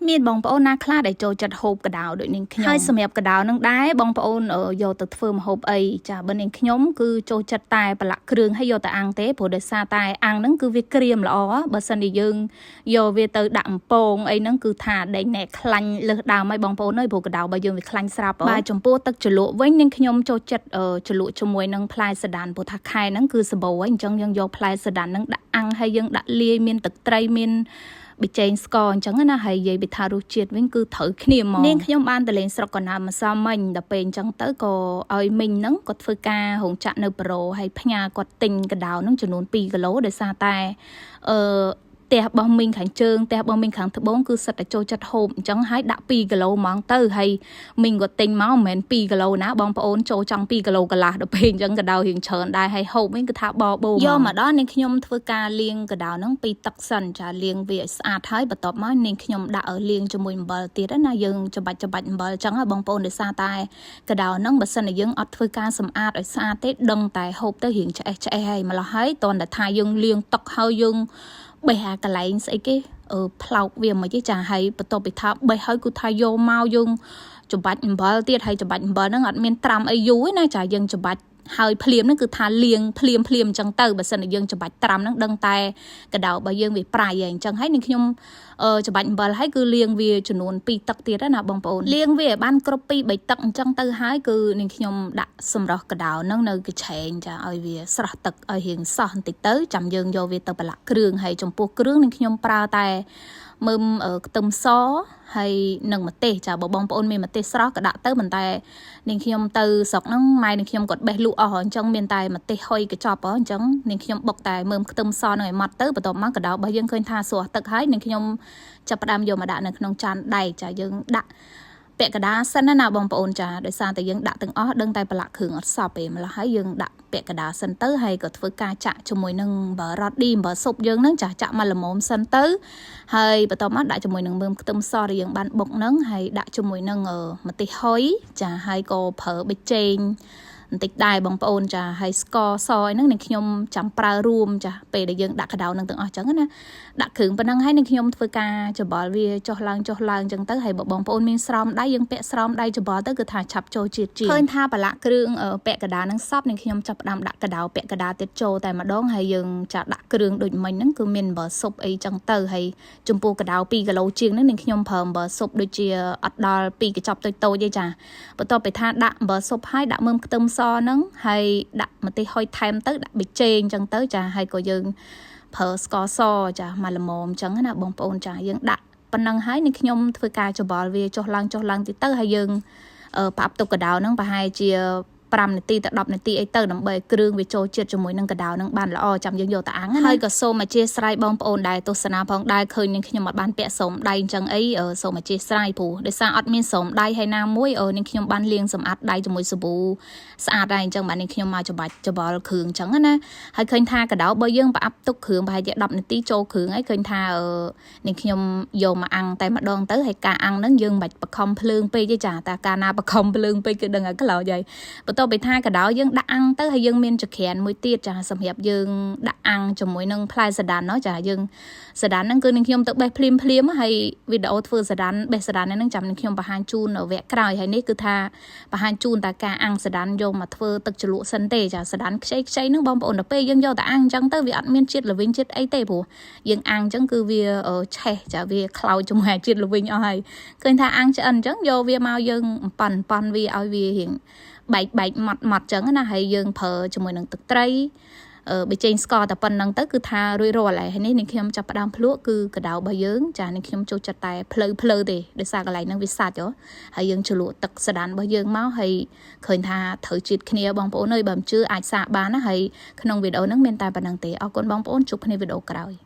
មានបងប្អូនណាខ្លះដែលចូលចិត្តហូបកដោដូចនាងខ្ញុំហើយសម្រាប់កដោនឹងដែរបងប្អូនយកទៅធ្វើម្ហូបអីចាបើនាងខ្ញុំគឺចូលចិត្តតែប្រឡាក់គ្រឿងហើយយកទៅអាំងទេព្រោះដោយសារតែអាំងហ្នឹងគឺវាក្រៀមល្អបើសិនជាយើងយកវាទៅដាក់អំពងអីហ្នឹងគឺថាដេញណែខ្លាញ់លើសដើមហើយបងប្អូនអើយព្រោះកដោបើយើងវាខ្លាញ់ស្រាប់បាទចំពោះទឹកជ្រលក់វិញនាងខ្ញុំចូលចិត្តជ្រលក់ជាមួយនឹងផ្លែសដានព្រោះថាខែហ្នឹងគឺសម្បូរហើយអញ្ចឹងយើងយកផ្លែសដានហ្នឹងដាក់អាំងហើយយើងដាក់លាយមានទឹកត្រីមានប៊ីចេងស្ករអញ្ចឹងណាហើយនិយាយពីថារសជាតិវិញគឺត្រូវគ្នាហ្មងនាងខ្ញុំបានទៅលេងស្រុកកណ្ដាលម្សិលមិញដល់ពេលអញ្ចឹងទៅក៏ឲ្យមីងហ្នឹងគាត់ធ្វើការរោងចក្រនៅប្រូហើយផ្ញើគាត់ទិញកដោហ្នឹងចំនួន2គីឡូដោយសារតែអឺផ្ទះរបស់មីងខាងជើងផ្ទះរបស់មីងខាងត្បូងគឺសិតតែចូលចិត្តហូបអញ្ចឹងហើយដាក់2គីឡូហ្មងទៅហើយមីងគាត់ទិញមកមិនមែន2គីឡូណាបងប្អូនចូលចង់2គីឡូកន្លះដល់ពេលអញ្ចឹងកដោរៀងច្រើនដែរហើយហូបវិញគឺថាបបោយកមកដល់នាងខ្ញុំធ្វើការលាងកដោហ្នឹងពីទឹកសិនចាលាងវាឲ្យស្អាតហើយបន្ទាប់មកនាងខ្ញុំដាក់ឲ្យលាងជាមួយអំបិលទៀតណាយើងច្បាច់ច្បាច់អំបិលអញ្ចឹងហ៎បងប្អូនដោយសារតែកដោហ្នឹងបើសិនជាយើងអត់ធ្វើការសម្អាតឲ្យស្អាតទេដឹងតែហូបទៅរៀងឆ្អេះឆ្អេះហើយម្ល៉េះហើយតន់តែថាយើងលាងទឹកហើយយើងបេះអាកន្លែងស្អីគេអឺផ្លោកវាមិនទេចាហើយបន្ទាប់ពីថាបេះហើយគឺថាយកមកយើងច្បាច់អំបិលទៀតហើយច្បាច់អំបិលហ្នឹងអត់មានត្រាំអីយូរទេណាចាយើងច្បាច់ហើយភ្លាមហ្នឹងគឺថាលាងភ្លាមភ្លាមអញ្ចឹងទៅបើសិនជាយើងច្បាច់ត្រាំហ្នឹងដឹងតែកដោរបស់យើងវាប្រៃហើយអញ្ចឹងហើយនឹងខ្ញុំច្បាច់អំបិលហើយគឺលាងវាចំនួន2ទឹកទៀតណាបងប្អូនលាងវាឲ្យបានគ្រប់2 3ទឹកអញ្ចឹងទៅហើយគឺនឹងខ្ញុំដាក់សម្រស់កដោហ្នឹងនៅកញ្ឆេងចាឲ្យវាស្រស់ទឹកឲ្យរៀងសោះបន្តិចទៅចាំយើងយកវាទៅប្រឡាក់គ្រឿងហើយចំពោះគ្រឿងនឹងខ្ញុំប្រើតែមើមខ្ទឹមសហើយនិងម្ទេសចាបើបងប្អូនមានម្ទេសស្រស់ក៏ដាក់ទៅប៉ុន្តែនាងខ្ញុំទៅស្រុកហ្នឹងម៉ែនាងខ្ញុំគាត់បេះលក់អស់អញ្ចឹងមានតែម្ទេសហុយកញ្ចប់អញ្ចឹងនាងខ្ញុំបុកតែមើមខ្ទឹមសហ្នឹងឲ្យម៉ត់ទៅបន្ទាប់មកកដោរបស់យើងឃើញថាស្រស់ទឹកហើយនាងខ្ញុំចាប់ផ្ដើមយកមកដាក់នៅក្នុងចានដែកចាយើងដាក់ពាក់កដាសិនណាបងប្អូនចាដោយសារតែយើងដាក់ទាំងអស់ដឹងតែប្រឡាក់គ្រឿងអត់សពទេម្ល៉េះហើយយើងដាក់ពាក់កដាសិនទៅហើយក៏ធ្វើការចាក់ជាមួយនឹងបើរ៉តឌីបើស៊ុបយើងហ្នឹងចាចាក់មកល្មមសិនទៅហើយបន្ទាប់មកដាក់ជាមួយនឹងមើមខ្ទឹមសដែលយើងបានបុកហ្នឹងហើយដាក់ជាមួយនឹងម្ទេសហុយចាហើយក៏ប្រើប៊ីចេងបន្តិចដែរបងប្អូនចាហើយស្ករសហ្នឹងនឹងខ្ញុំចាំប្រើរួមចាពេលដែលយើងដាក់កដោនឹងទាំងអស់ចឹងណាដាក់គ្រឿងប៉ុណ្ណឹងហើយនឹងខ្ញុំធ្វើការច្បល់វាចុះឡើងចុះឡើងចឹងទៅហើយបើបងប្អូនមានស្រោមដៃយើងពាក់ស្រោមដៃច្បល់ទៅគឺថាឆាប់ចូលជាតិជាងឃើញថាប្រឡាក់គ្រឿងពាក់កដានឹងសពនឹងខ្ញុំចាប់ផ្ដើមដាក់កដោពាក់កដាទៀតចូលតែម្ដងហើយយើងចាដាក់គ្រឿងដូចមិញហ្នឹងគឺមានអំបិលស៊ុបអីចឹងទៅហើយចំពោះកដោ2គីឡូជាងហ្នឹងនឹងខ្ញុំប្រើអំបិលស៊ុបដូចជាអត់ដល់2កញ្ចប់តូចតូចទេចាបន្ទាប់ពីថាដាក់អំបិលស៊ុបហើយដាក់មើមខ្ទឹមសហ្នឹងហើយដាក់ម្ទេសហុយថែមទៅដាក់ប៊ីចេងចឹងទៅចាហើយក៏យើងប្រើស្ករសចាមកល្មមចឹងណាបងប្អូនចាយើងដាក់ប៉ុណ្ណឹងហើយនឹងខ្ញុំធ្វើការច្បល់វាចុះឡើងចុះឡើងទៀតទៅហើយយើងផ្អាប់ទុកកដោហ្នឹងប្រហែលជា5នាទីទៅ10នាទីអីទៅដើម្បីឲ្យគ្រឿងវាចូលជាតិជាមួយនឹងកដោនឹងបានល្អចាំយើងយកទៅអាំងណាហើយក៏សូមអធិស្ឋានបងប្អូនដែលទស្សនាផងដែរឃើញនឹងខ្ញុំអត់បានពាក់ស្រោមដៃអញ្ចឹងអីសូមអធិស្ឋានព្រោះដោយសារអត់មានស្រោមដៃហើយណាមួយនឹងខ្ញុំបានលាងសម្អាតដៃជាមួយសាប៊ូស្អាតដែរអញ្ចឹងបាទនឹងខ្ញុំមកច្បាច់ច្បល់គ្រឿងអញ្ចឹងណាហើយឃើញថាកដោបើយើងប្រអាប់ទុកគ្រឿងប្រហែលជា10នាទីចូលគ្រឿងហើយឃើញថានឹងខ្ញុំយកមកអាំងតែម្ដងទៅហើយការអាំងហ្នឹងយើងមិនបាច់បខំភ្លើងពេកទេចាតែកាលណាបខំភ្លើងពេកគឺដឹងឲ្យខ្លោចហើយបន្ទាប់ពីថាកដោយើងដាក់អាំងទៅហើយយើងមានចក្រានមួយទៀតចាសម្រាប់យើងដាក់អាំងជាមួយនឹងផ្លែសដានណោះចាយើងសដានហ្នឹងគឺនឹងខ្ញុំទៅបេះភ្លាមភ្លាមហើយវីដេអូធ្វើសដានបេះសដានហ្នឹងចាំនឹងខ្ញុំបង្ហាញជូនវគ្គក្រោយហើយនេះគឺថាបង្ហាញជូនតែការអាំងសដានយកមកធ្វើទឹកជ្រលក់សិនទេចាសដានខ្ចីខ្ចីហ្នឹងបងប្អូនដល់ពេលយើងយកទៅអាំងអញ្ចឹងទៅវាអត់មានជាតិល្វីងជាតិអីទេព្រោះយើងអាំងអញ្ចឹងគឺវាឆេះចាវាខ្លោចជាមួយជាតិល្វីងអស់ហើយឃើញថាអាំងឆ្អិនអញ្ចឹងយកវាមកយើងប៉ាន់ប៉ាន់វាឲ្យវារៀងបែកបែកម៉ត់ម៉ត់ចឹងណាហើយយើងប្រើជាមួយនឹងទឹកត្រីប៊ីចេងស្ករតែប៉ុណ្្នឹងទៅគឺថារួចរាល់ហើយនេះនឹងខ្ញុំចាប់ផ្ដើមភ្លក់គឺកដោរបស់យើងចានឹងខ្ញុំចូលចិត្តតែភ្លៅភ្លៅទេដោយសារកន្លែងហ្នឹងវាសាច់ហ៎ហើយយើងជ្រលក់ទឹកសដានរបស់យើងមកហើយឃើញថាត្រូវជាតិគ្នាបងប្អូនអើយបើមិនជឿអាចសាកបានណាហើយក្នុងវីដេអូហ្នឹងមានតែប៉ុណ្្នឹងទេអរគុណបងប្អូនជួបគ្នាវីដេអូក្រោយ។